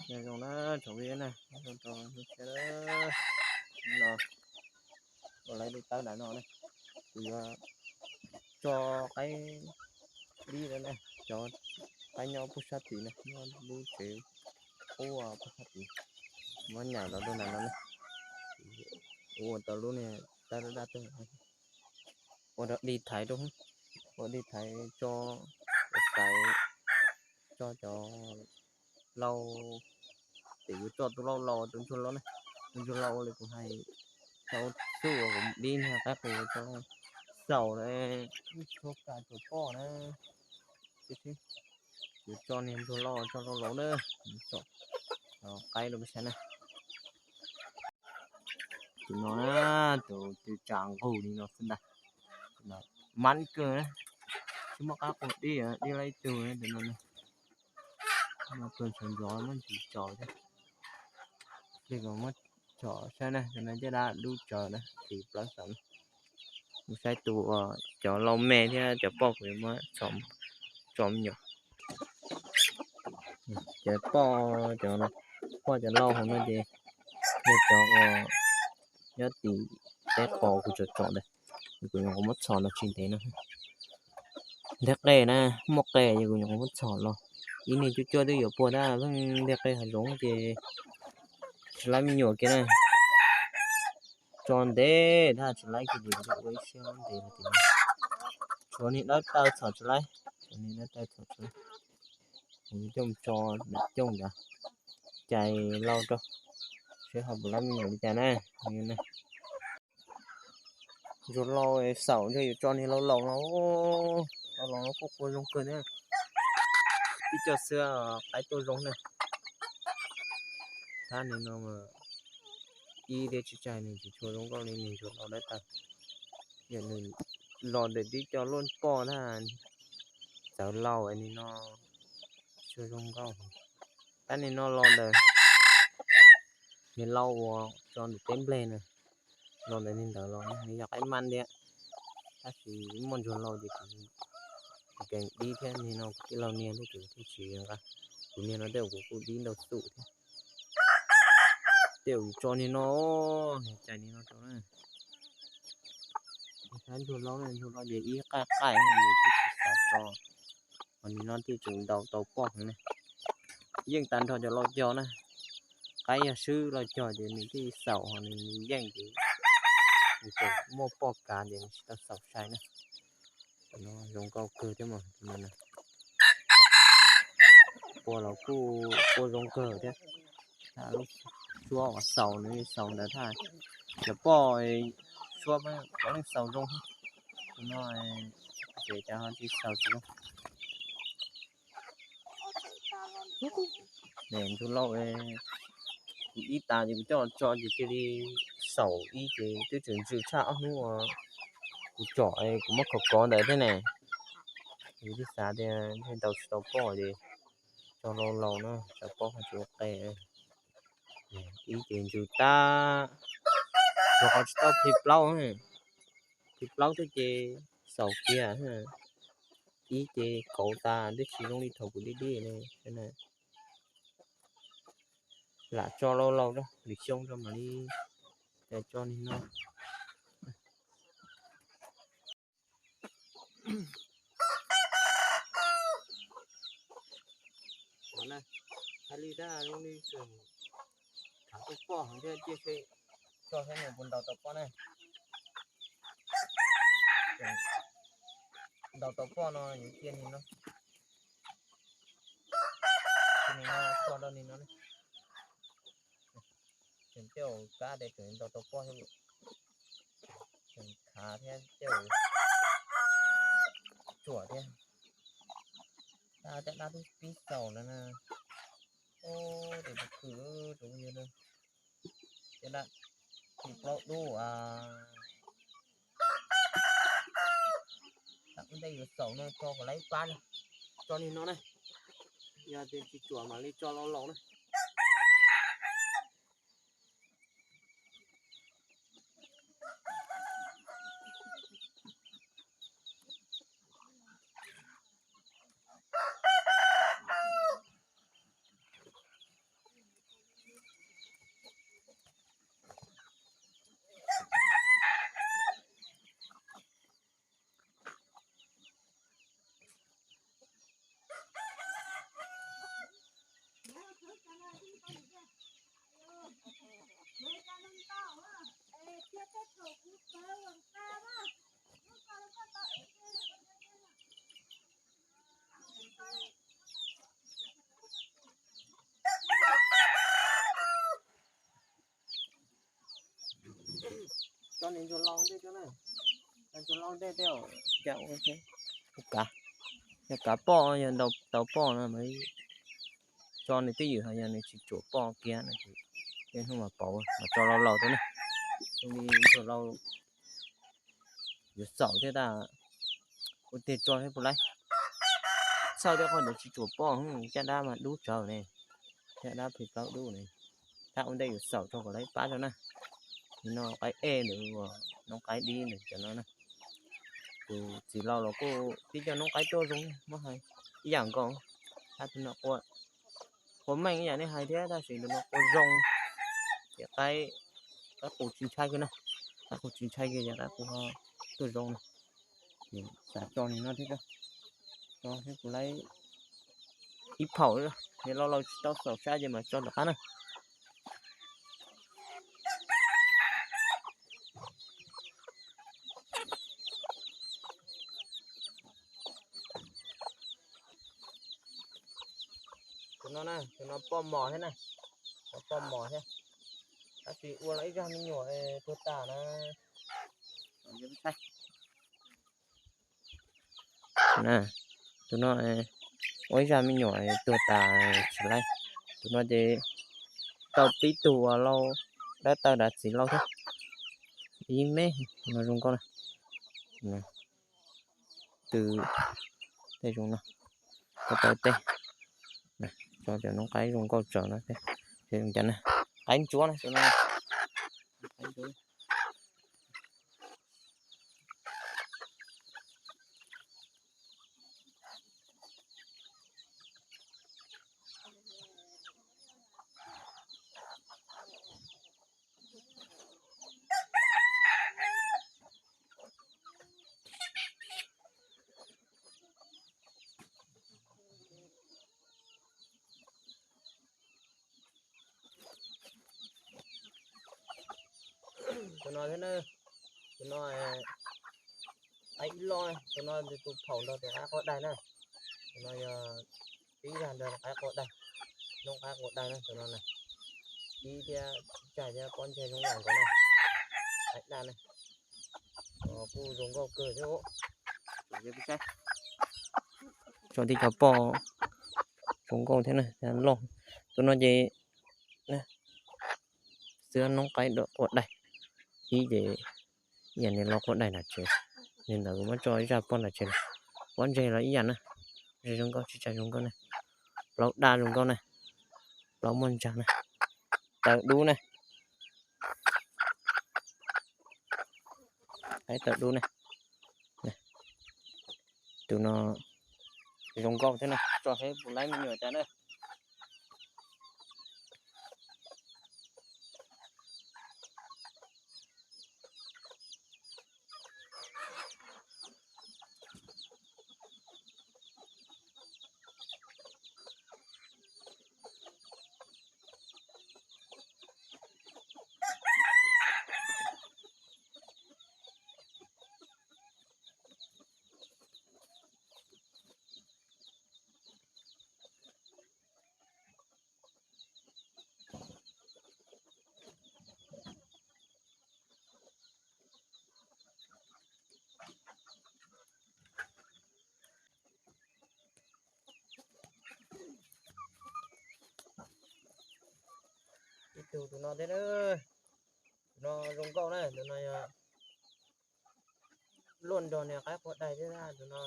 Nyob zoo na tsoom phooj ywg na, nyob zoo rau lub tsheb no, ua lawv lub tawb nram no na, kuv yuav tso qaib dib lawm na, cov qaib nyob pug sab tim na, nyob lub tsev qub pug sab tim, muab nyam los rau nram no na, ua tau lub niag tawb dab tawg, ua dib thaiv rau, ua dib thaiv tso, thaiv tso cov lauj, ces yuav tso tus lauj laus, tus ntsuag laus na, tus ntsuag laus li kuv hais, tau xub uas kuv dib niag qaib qus tso xaus na, txhua kav tsuas poj na, yuav tso niag ntsuag laus, tso lauj laus na, tso qaib rau peb saib na. Tus no na, tus twg tsam nqug li no xwb ntag, mab kawg na, tsis muaj qab qus dib, dib laib tug tus no na, no tus ntsuag ntsuag muab ntsis tso thiab, ces kuv muab tso saib na, tus no caj dab dub tsawv na, tis plaub xaus na. Mus saib tus uas cov lauj me thiab cov poj kuv muab tso me nyuam. Cov poj, cov poj cov lauj hauv no ces yog cov uas nyob tim teb qos kuv tsom tsom ntawd, kuv nyuam qhuav muab txhom los tsis ntev no. Nteg qe na, muaj qe ces kuv nyuam qhuav muab txhom los. Ib niag cuaj cuaj twb yuav puag tab pheej nteg qe hav zoov ces tsis laib me nyuam kiag na. Tso ntev tab tsis laib kiag ces ua ib siab ntev no. Tshuav niag dawb taw txhom tsis laib, tshuav niag dawb taw txhom tsis laib. Kuv coj mus tso coj ntawd cais lauj rau, seb ho puas laib me nyuam li cas na. Ntsuag laus xaus ntsuag yuav tso niag lauj laus no, lauj laus no kuj qua zoo kawg thiab. Ib co xwb qaib tuaj zoo na. Tab nim no mas ib thiab tsis tsaig nws tsis tshua zoo nkauj li nws ntsuag laus dawb taw. Yog nws los ntawm tib co luaj poj na, txawv laus nim no tsis tshua zoo nkauj. Tab nim no los ntawm niag lauj uas tso ntawm teb nplej na, los ntawm niag ntawd los nws yog qaib maj thiab. Tab sis muaj ntsuag laus ces kuv keev dib thiab, nim no kuv tij laug niag thiab ces kuv thiaj tsis nqa. Kuv niag no tej zaum kuv kuj dib ntau xum thiab. Tej zaum tso niag no, niag cais niag no rau na. Saib ntsuag laus, ntsuag laus ces ib qaij qaij thiaj tsis xav tso. Ho nim no thiaj tseem ntaus tau poj heev na. Yeej tag nrho cov laus cog na. Qaib yog swb laus cog ces nws thiaj xaus, ho nws yeej ces nws tseem muaj poj kav ces nws tsis tau xaus sai na. Cov no zoo nkauj kawg thiab mas, cov no na. Qua los kuj qua zoo kawg thiab. Lub suab uas xaus nws xaus ntawd thaj, cov poj suab cov leej xaus zoo. Cov no ces cas ho tsis xaus tsis zoo. Ntsuag laus, kuv dib tas ces kuv coj los tso ces cia li xaus ib ces twb tseem ntsws tshaj ob hnub uas kuv tsom kuv muab khov kov ntawd thiab ne. Kuv thiaj xav tias ntshe ntaus tsis tau poj ces tso laus laus na, tso poj ho tsis ua qe. Ib ces ntsws tag, rau qhov tsis tau phim plaub, phim plaub thiab ces xaus kiag. Ib ces kauv tas twb tsis zoo li thaum kuv dib dib li. Lam tso laus laus rau lwm xyoo rau mam li tso nig no. Hais li tab zoo li tseem tham tau poj heev thiab, cia seb tso saib nws puas ntaus tau poj na. Ntaus tau poj no yuav cia nig no, cia nig no tso rau nig no. Tseem tej zaum kab tias tseem ntaus tau poj thiab, tseem khav thiab tej zaum tsuam thiab. Tab caj dab twb pib xaus lawm na. Ub, tes puas khwm rau yus na. Caj dab phim plaub dub a. Tam ntej yuav xaus no tso kom lawv pab na. Tso nig no na. Yog tias tsis tsuam mam li tso laus laus na. Ntsuag laus ntej, ntsuag laus ntej tej, cas ua, ua kav, yog kav poj, yog tau poj no mas tso nws twj ywm, ho yog nws tsis tsuam poj kiag no ces tej hnub mas pauv mas tso laus laus thiab na. Zoo li ntsuag laus yuav xaum thiab tas, ua tiag tso thiab puas laib. Txhawj thiab qhov ntawd tsis tsuam poj, caj dab mas dub tsawv ne, caj dab pes plaub dub ne. Tab ua ntej yuav xaum tso kom laib pab tso na. Nim no qaib ej ntawd, noob qaib dib ntawd cov no na. Tus txiv laus los kuj tib co noob qaib tuaj zoo muab hais ib yam nkaus. Tab tus no qua meej ib yam nej hais thiab, tab sis tus no qua zoo, ces qaib, qaib qus tsis ntshai kiag na, qaib qus tsis ntshai kiag ces qaib qus ho tuaj zoo na. Ces xav tso nim no thiab, tso thiab kuv laib ib phaum, ces laus laus tsis tau xaum sab ces mam tso tom qab na. Tus no na, tus no poj mos thiab na, poj mos thiab, tab sis ua los ib zaj me nyuam tuag tas na. Tus no ua ib zaj me nyuam tuag tas tsis laib. Tus no ces tau pib tug uas lau dab taw dav txiv laus thiab, ib me, tus no zoo nkauj na. Tw, tej zoo no, ko taw teb, tso cov noob qaib zoo nkauj tsawv no thiab. Qaib ntsuab na, tus no. Tus no thiab na, tus no qaib ib loj, tus no tus phaum nrog tus qaib quav daig na. Tus no yog tib zag nrog qaib quav daig, noob qaib quav daig na tus no na. Ib thiab tsis tsaig thiab pob ntseg zoo yam nkaus na. Qaib daj na, kuj zoo nkauj kawg thiab. Tso tib co poj zoo nkauj thiab na, loj. Tus no ces xwb noob qaib quav daig, ib ces ib yam li los quav daig nram tsev, li ntawd kuv muab tso ib zaj poj nram tsev lawm. Pob ntseg los ib yam na, zoo nkauj tsis tsaig zoo nkauj na, plaub daj zoo nkauj na, plaub muaj ntsag na, taw dub na, qaib taw dub na. Tus no zoo nkauj thiab na, tso seb puas laib me nyuam cas na. Ib tug tus no thiab, tus no zoo nkauj na, tus no yog luaj nrog niag qaib quav daig thiab, tus no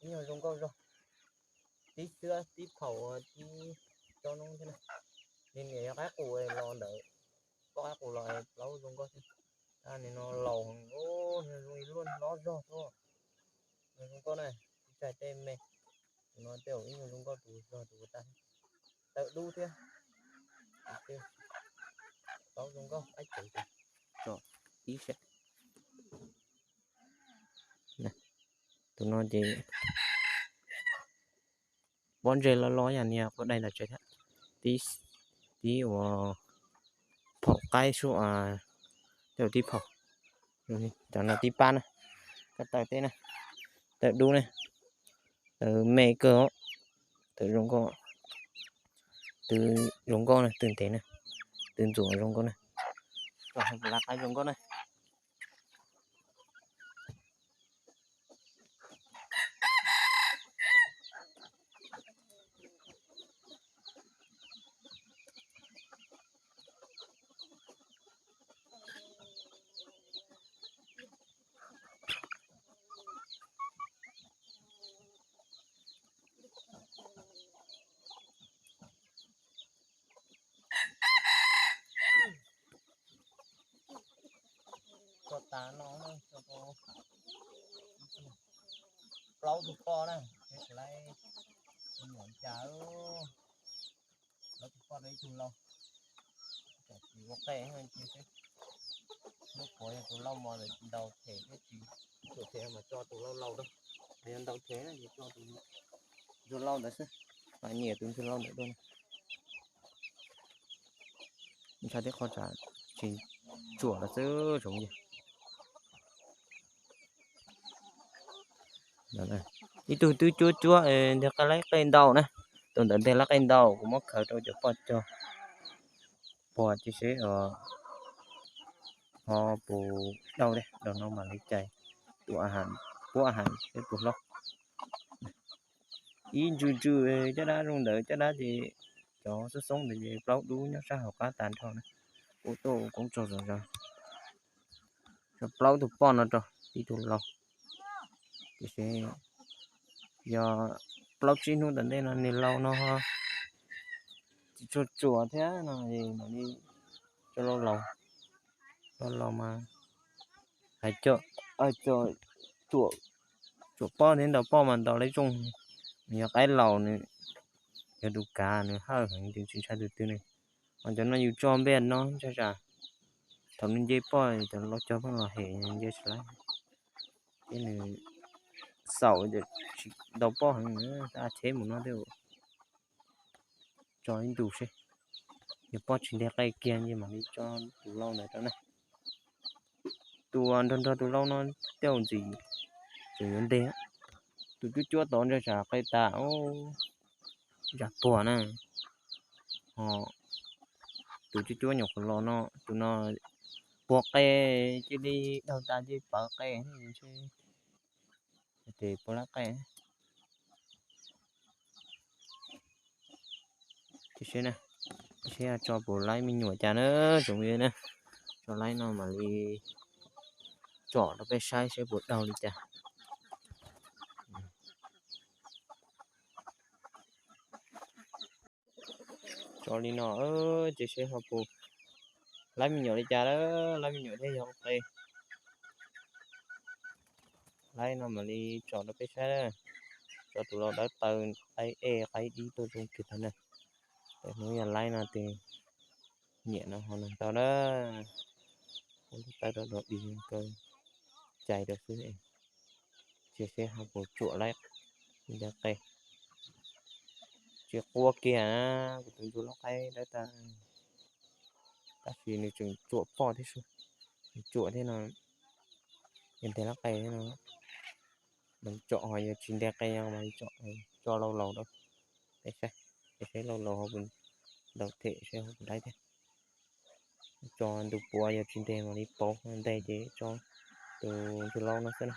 ib nyuag zoo nkauj zog, tib xwab tib phaum tib tsob noob thiab na. Nws niam yog qaib qus los ntawd, poj qaib qus los plaub zoo nkauj thiab. Tab nim no laus, zoo li luaj hlob zog tuaj. Zoo nkauj na, tsis tsaig tej me. Tus no tej zaum ib nyuag zoo nkauj tus zog tus tag, taw dub thiab. Plaub zoo nkauj qaib tsev, tso ib sab. Tus no ces pob ntseg los los yam niag quav daig nram tsev thiab, tib uas phaum qaib sub, tej zaum tib phaum. Cov no tib pab na, ko taw teb na, taw dub na, taw me kawg, taw zoo nkauj, twb zoo nkauj na, twb ntev na, twb ntxuav zoo nkauj na. Tso hais puas laib qaib zoo nkauj na. tas no, plaub tug poj na, seb puas laib me nyuam li cas. Plaub tug poj rau ib tug lauj, tam sim ua qej cia seb. Hnub puav yog tus lauj mos ntawd ntaus them thiab tsis tsuam them mas tso tus lauj laus rau, yog ntaus them na ces tso tus ntsuag lauj ntawd xwb, mas nyiam tus ntsuag lauj ntawd dua. Ntshai tib qho tsam tsis tsuam los xwb tsoom yawg. Ib tug twb cuab cuab nteg lab qej ntau na, tus ntawd nteg lab qej ntau, kuv muab khaws rau cov poj cog puag cia seb ho puas dau, dau no mam li cais tus a has, puab a has seb puas hlob. Ib ntsws ntsws caj dab zoo ntawd, caj dab ces cov xoob xoob ntawd ces plaub dub nyob sab hauv qab tas nrho na. Ua tuaj ua koob tsaug zog zog. Tso plaub tug poj no rau ib tug lauj, tiam sis yog plaub tsib hnub tom ntej no nws laus no ho tsis tshua tsuam thiab no es mam li tso lauj laus, lauj laus mas hais co, co tsuam, tsuam poj thiab ntaus poj mas ntaus lawv zoo. Nws yog qaib laus nws yog tus kav nws hawj heev ces tsis ntshai tus twg ne. Ho cov no yus tso npej no ntshai tsam thaum nws nce poj cov laus cog pheej los hem nce tsis laib, ces nws xaum ces tsis ntaus poj heev, tab cheb mus no thiab. Tso ib ntus seb, yog poj tsis nteg qej kiag ces mam li tso tus lauj ntawd rau na. Tus nrog nrog tus lauj no tej zaum ntxim tseem yuav nteg. Tus cuab cuab tod ntshai tsam qe tas, zam puag na. Ho tus cuab cuab nyuam qhuav los no, tus no puag qe, cia li daug tas ces pawv qe, ntshe ces puag lab qe. Tiam sis na, seb tso puas laib me nyuam cas na, tsoom phooj ywg na. Tso laib no mam li tsom rau peb saib seb puas daug li cas. Tso li no, ces seb ho puas laib me nyuam li cas lawm, laib me nyuam thiab yog ua qe. Laib no mam li tsom rau peb saib, tso tus los dawb taw, qaib ej qaib dib tuaj zoo kawg tag na. Hnub yog laib no ces nyiam no ho nug tau na. Ua lub taw rau dog dig kaw cais rau xwb. Cia seb ho puas tsuam laib nteg qe. Tsis quaj kiag na, kuv tus ntsuag lauj qaib dawb tag, tab sis nws tseem tsuam poj thiab, nws tsuam thiab no, yog nteg lab qe thiab no. Mam tsom ho yog tsis nteg qe no mam tsom, tso lauj laus rau peb saib, seb lauj laus ho puas ntaus them seb ho puas laib thiab. Tso ntu puav yog tsis nteg mam li pauv, nteg ces tso tus ntsuag lauj no xwb na.